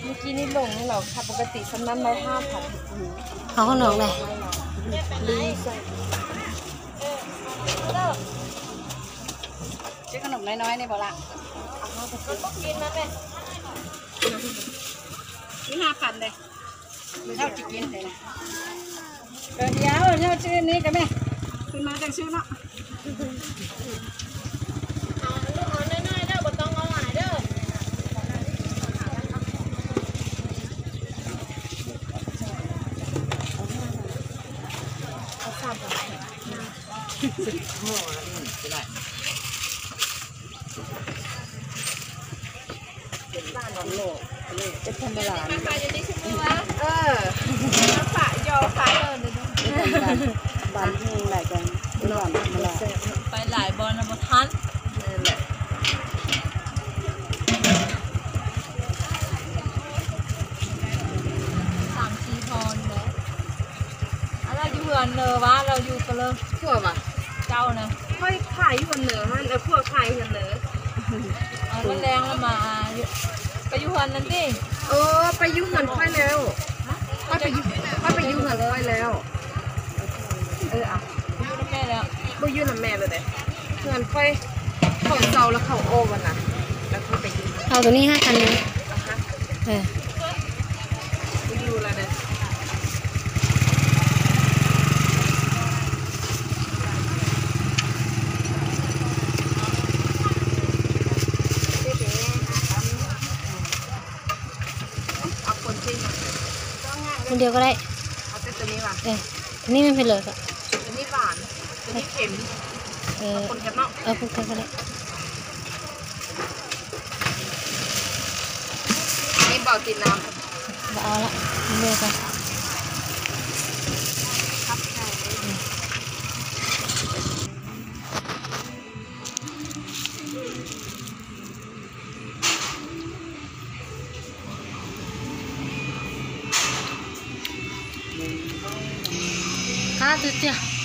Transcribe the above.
ມື້ກີ້ນີ້ຫຼົງໃຫ້ລາວຄ່າ ປົກກະຕິສ່ຳນັ້ນໄດ້ຫ້າພັນ. ເອົາຂະໜົມແດ່ ຊື້ຂະໜົມນ້ອຍໆນີ້ບໍ່ລະ? ເອົາຫ້າພັນ ມັນບໍ່ກິນນະແມ່ ມີຫ້າພັນເດ້. ມື້ເຊົ້າຊິກິນເດ້ນະ ກໍດຽວເຊົ້າຊື້ນີ້ກໍແມ່ ຂຶ້ນມາຈັ່ງຊື້ເນາະ. ເອົາ ເອົານ້ອຍໆເດີ ບໍ່ຕ້ອງເອົາຫຼາຍເດີ. ເອົາສາມພັນ ສິບຫໍ່ລະນີ້ກໍໄດ້. ເປັນທຳມະດາ ເອີ ມາຝາກຢໍຝາກເອີ ເປັນທຳມະດາ ບ້ານເຮົາຫຼາຍກວ່າ ເນາະ ບ້ານທຳມະດາ ໄປຫຼາຍບ່ອນນະບໍ່ທັນ ແມ່ນແຫຼະ ສາມສີ່ບ່ອນແຫຼະ. ອັນລາວຢູ່ເຮືອນເນີວະ ລາວຢູ່ກະເລີ ຜົວວະ ເຈົ້ານະ ຂ້ອຍຂາຍຢູ່ເຮືອນເນີຫັ້ນ ເອີ ຜົວຂາຍເຮືອນເນີ. ເອີ ມື້ແລງລະມາ ໄປຢູ່ເຮືອນນັ້ນຕິ? ເອີ ໄປຢູ່ເຮືອນຂ້ອຍແລ້ວ ຂ້ອຍໄປຢູ່ ຂ້ອຍໄປຢູ່ເຮືອນຂ້ອຍແລ້ວ. ເອີ ເອົາ ຢູ່ນຳແມ່ແລ້ວ ບໍ່ຢູ່ນຳແມ່ແລ້ວເດ້ ເຮືອນຂ້ອຍ ເຂົາເຊົ່າແລ້ວເຂົາອອກຫັ້ນນະ ແລ້ວຂ້ອຍໄປຢູ່ ເອົາໂຕນີ້ຫ້າພັນເດີ ເອີ ບໍ່ຢູ່ແລ້ວເດ້. ເອົາຄົນທີ່ ຄົນດຽວກໍໄດ້ ເອົາແຕ່ໂຕນີ້ຫວາ? ເອີ ອັນນີ້ມັນເຜັດເລີຍ ໂຕນີ້ຫວານ ໂຕນີ້ເຄັມ ເອີ ເອົາຄົນກັນເນາະ ເອົາຄົນກັນກໍໄດ້. ນີ້ບໍ່ກິນນ້ຳ ບໍ່ເອົາລະ ເມືອກ່ອນ. ຂ້າເຈົ້າເຈ້ຍ